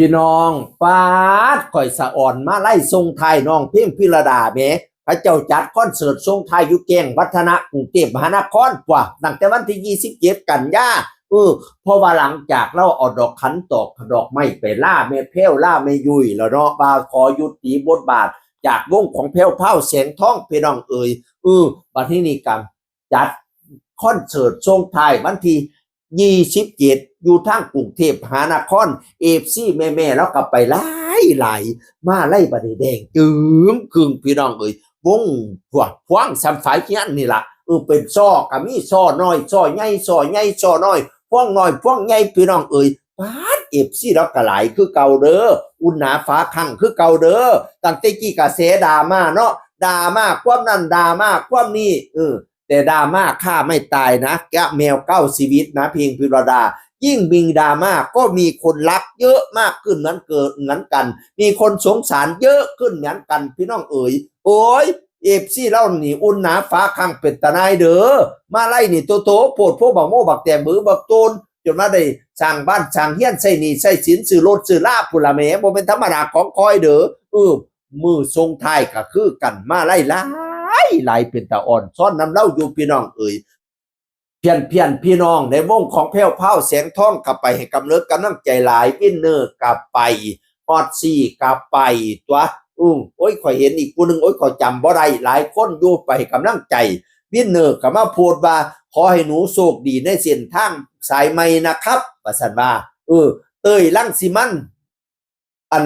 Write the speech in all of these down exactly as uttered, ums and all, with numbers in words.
พี่น้อง ป๊าด ข่อยสะออนมาไล่ส่งท้ายน้องเพลงพิรดาแหม เขาเจ้าจัดคอนเสิร์ตส่งท้ายอยู่แจ้งวัฒนะกรุงเทพมหานคร กว่าตั้งแต่วันที่ยี่สิบเจ็ดกันยา เออ เพราะว่าหลังจากเราเอาดอกขันตอกดอกไม้ไปล่าแม่แพ้วล่าแม่ยุ้ยแล้วเนาะ ว่าขอยุติบทบาทจากวงของแพ้วพราวแสงทอง พี่น้องเอ๋ย เออ บัดนี้นี่กัน จัดคอนเสิร์ตส่งท้ายวันที่ยี่สิบเจ็ด อยู่ทางกรุงเทพมหานคร เอฟซี แม่ๆ แล้วก็ไปหลายหลาย มาไล่บัดนี้แดงจึงครึ่ง พี่น้องเอ๋ย วงพวกพวงสำฝายเฮียนนี่ล่ะ เออ เป็นซ้อก็มีซ้อน้อย ซ้อใหญ่ ซ้อใหญ่ ซ้อน้อย พวงน้อย พวงใหญ่ พี่น้องเอ๋ย ป๊าด เอฟซี แล้วก็หลายคือเก่าเด้อ อุ่นหนาฟ้าคังคือเก่าเด้อ ตั้งแต่กี้กระแสดราม่าเนาะ ดราม่าความนั่น ดราม่าความนี่ เออ แต่ดราม่าฆ่าไม่ตายนะ แกะแมวเก้าชีวิตนะ เพลงพิรดา ยิ่งมีดราม่าก็มีคนรักเยอะมากขึ้นเหมือนเกินเหมือนกัน มีคนสงสารเยอะขึ้นเหมือนกัน พี่น้องเอ๋ย โอ้ย เอฟซี เล่านี่อุ่นหนาฟ้าคังเป็นตาหน่ายเด้อ มาไล่นี่โตโตโพดโพบักโมบักแตงบือบักตูน จนมาได้สร้างบ้านสร้างเฮียน ใช้หนี้ใช้สิน ซื้อรถซื้อลาพุ้นละแหม บ่เป็นธรรมดาของคอยเด้อ เออ มือส่งท้ายก็คือกัน มาไล่หลายหลาย เป็นตาอ่อนซ้อนนำเล่าอยู่ พี่น้องเอ๋ย เพียนเพียน พี่น้องในวงของแพ้วพราวแสงทองก็ไปให้กำเนิดกำลังใจหลาย วินเนอร์ก็ไป ฮอตซี่ก็ไป ตัว อือ โอ้ย ข่อยเห็นอีกผู้หนึ่ง โอ้ย ข่อยจำบ่ได้ หลายคนอยู่ไปให้กำลังใจ วินเนอร์ก็มาโพสต์ว่า ขอให้หนูโชคดีในเส้นทางสายใหม่นะครับ ว่าซั่นว่า เออ เต้ยรังสิมัน อัน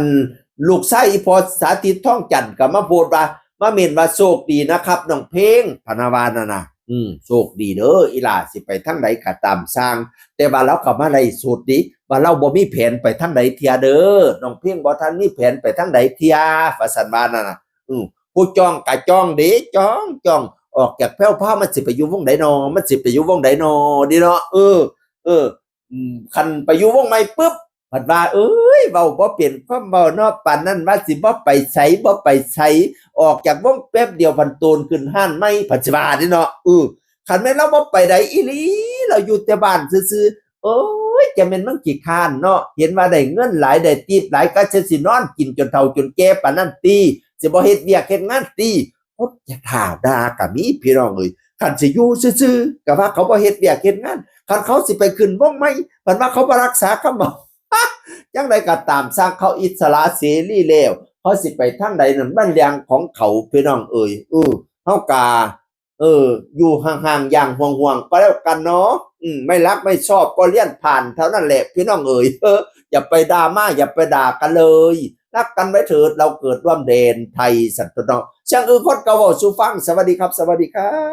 ลูกชายอีพอสาธิตทองจันทร์ก็มาโพสต์ว่า มาเม้นว่า โชคดีนะครับน้องเพลง พะนะว่านั่นน่ะ อืม โชคดีเด้อ อีหล่าสิไปทางใดก็ตามสร้าง แต่ว่าเราก็มาไล่สดดิ ว่าเราบ่มีแผนไปทางใดเทื่อเด้อ น้องเพลงบ่ทันมีแผนไปทางใดเทื่อ ว่าซั่นว่านั่นน่ะ อืม ผู้จ้องก็จ้องเด้ จ้องจ้อง ออกจากแพ้วพราวมันสิไปอยู่วงใดนอ มันสิไปอยู่วงใดนอ ดิเนาะ เออ เออ อืม คันไปอยู่วงใหม่ปุ๊บ เพิ่นว่า เอ้ย เว้าบ่เป็นความเว้าเนาะ ปานนั้นว่าสิบ่ไปไส บ่ไปไส ออกจากวงแป๊บเดียวพันโตนขึ้นฮ้านใหม่ เพิ่นสิว่าเด้เนาะ เออ คันแม่นเราบ่ไปใดอีหลี เราอยู่แต่บ้านซื่อๆ โอ้ย จะแม่นมันขี้คร้านเนาะ เห็นว่าได้เงินหลาย ได้ทิปหลาย ก็จะสินอนกินจนเฒ่าจนแก่ปานนั้นติ สิบ่เฮ็ดเวียกเฮ็ดงานติ คนจะถ่าด่าก็มี พี่น้องเอ้ย คันสิอยู่ซื่อๆ ก็ว่าเขาบ่เฮ็ดเวียกเฮ็ดงาน คันเขาสิไปขึ้นวงใหม่ เพิ่นว่าเขาบ่รักษาคำเว้า จั่งใดก็ตามสร้าง เขาอิสระเสรีแล้ว เขาสิไปทางใดนั่นมันเรื่องของเขา พี่น้องเอ้ย เออ เฮากะ เออ อยู่ห่างๆ อย่างห่วงๆ ก็แล้วกันเนาะ อืม ไม่รักไม่ชอบก็เลื่อนผ่านเท่านั้นแหละ พี่น้องเอ้ย เออ อย่าไปดราม่า อย่าไปด่ากันเลย รักกันไว้เถิด เราเกิดร่วมแดนไทย สันตเนาะ เสียงอื่นคนก็เว้าสู่ฟัง สวัสดีครับ สวัสดีครับ